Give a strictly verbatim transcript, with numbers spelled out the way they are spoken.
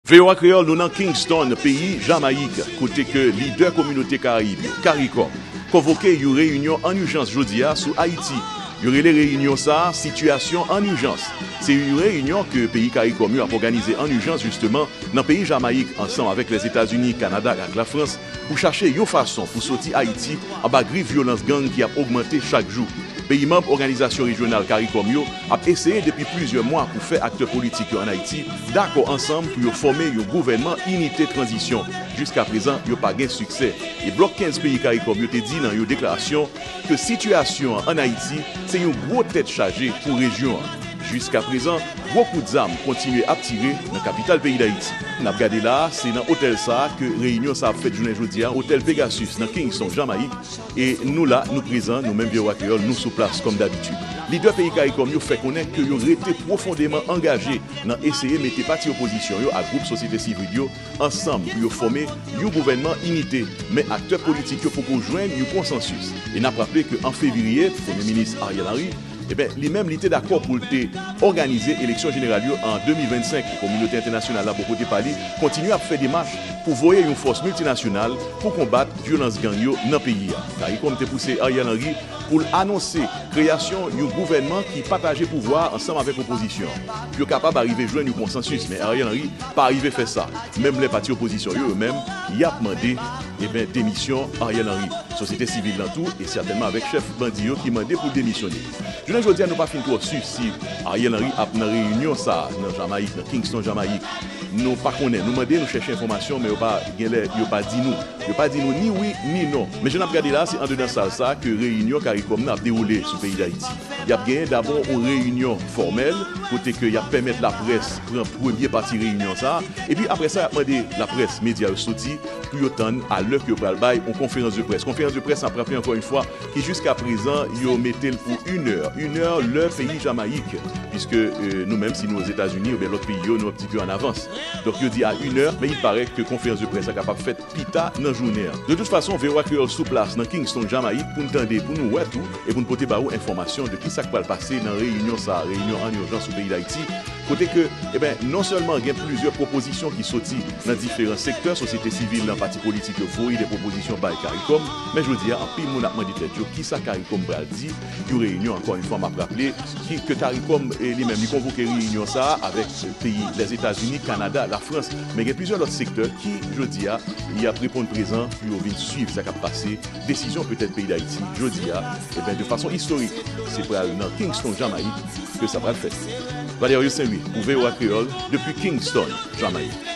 V O A Kreyòl, nou nan Kingston, peyi Jamayik, kote ke lidè kominote Karayib yo, CARICOM, konvoke yon reyinyon an ijans jodi a sou Ayiti. Yo rele reyinyon sa a Sitiyasyon an Ijans. Se yon reyinyon ke peyi CARICOM yo ap òganize an ijans, jisteman, nan peyi Jamayik, ansanm avèk Lèzetazini, Kanada ak Lafrans, pou chache yon fason pou soti Ayiti anba grif vyolans gang ki ap ogmante chak jou. Peyi manm òganizasyon rejyonal CARICOM yo ap eseye depi plizyè mwa pou fè aktè politik yo ann Ayiti dakò ansanm pou yo fòme yon gouvènman inite tranzisyon. Jiskaprezan, yo pa gen siksè. E blòk kenz peyi CARICOM yo te di nan yon deklarasyon ke sitiyasyon an ann Ayiti se yon gwo tèt chaje pou rejyon an. Jiskaprezan, gwo kout zam kontinye ap tire nan kapital peyi Dayiti. N ap gade la a, se nan otèl sa a ke reyinyon sa a ap fèt jounen jodi a, otèl Pegasus nan Kingston, Jamayik. E nou la, nou prezan, nou menm V O A Kreyòl, nou sou plas kòm dabitid. Lidè peyi CARICOM yo fè konnen ke yo rete pwofondeman angaje nan eseye mete pati opozisyon yo ak gwoup sosyete sivil yo ansanm pou yo fòme yon gouvènman inite, men aktè politik yo poko jwenn yon konsansis. E n ap raple ke an fevriye, Premye Minis Ariel Henry, eben, li menm, li te dakò pou l te òganize eleksyon jeneral yo an de mil vennsenk. Kominote entènasyonal la, bò kote pa li, kontinye ap fè demach pou voye yon fòs miltinasyonal pou konbat vyolans gang yo nan peyi a. CARICOM te pouse Ariel Henry pou l anonse kreyasyon yon gouvènman ki pataje pouvwa a ansanm avèk opozisyon an, pou yo kapab arive jwenn yon konsansis. Men Ariel Henry pa rive fè sa. Menm lè pati opozisyon yo, yo menm, y ap mande, eben, demisyon Ariel Henry. Sosyete sivil lan tou, e sètènman avèk chèf bandi yo ki mande pou l demisyone. Jounen jodi a, nou pa fin twò si si Ariel Henry ap nan reyinyon sa a, nan Jamayik, nan Kingston, Jamayik. Nou pa konnen. Nou mande, nou chèche enfòmasyon, men yo pa, genlè, yo pa di nou. Yo pa di nou ni wi, ni non. Men jan n ap gade la, se andedan sal sa a ke reyinyon CARICOM nan ap dewoule sou peyi Dayiti. Y ap genyen dabò yon reyinyon fòmèl, kote ke y ap pèmèt laprès pran premye pati reyinyon sa a. Epi apre sa, y ap mande laprès, medya yo soti pou yo tann a lè ke yo pral bay yon konferans de près. Konferans de près, n ap raple ankò yon fwa, ki jiskaprezan, yo mete l pou inè. Inè, lè peyi Jamayik. Piske, e, nou menm, si nou Ozetazini oubyen lòt peyi yo, nou ap di ke an avans. Donk, yo di a inè, men il paraît ke konferans de près la kapab fèt pita nan jounen an. De tout fason, V O A Kreyòl sou plas nan Kingston, Jamayik, pou n tande, pou nou wè tou, e pou n pote ba ou enfòmasyon de ki sa k pral pase nan reyinyon sa a, reyinyon an ijans sou peyi Dayiti, kote ke, eben, non sèlman gen plizyè pwopozisyon ki soti nan diferan sektè, sosyete sivil lan, pati politik yo voye de pwopozisyon bay CARICOM, men jodi a, anpil moun ap mande tèt yo ki sa CARICOM pral di, yon reyinyon, ankò yon fwa, m ap raple, ki, ke CARICOM, e, li menm, li konvoke reyinyon sa a avèk peyi Lèzetazini, Kanada, Lafrans, men gen plizyè lòt sektè ki, jodi a, y ap reponn prezan pou yo vin swiv sa k ap pase, desizyon petèt peyi Dayiti, jodi a, eben, de fason istorik, se pral nan Kingston, Jamayik, ke sa pral fèt. Valerio Saint-Louis, pou V O A Kreyòl, depi Kingston, Jamayik.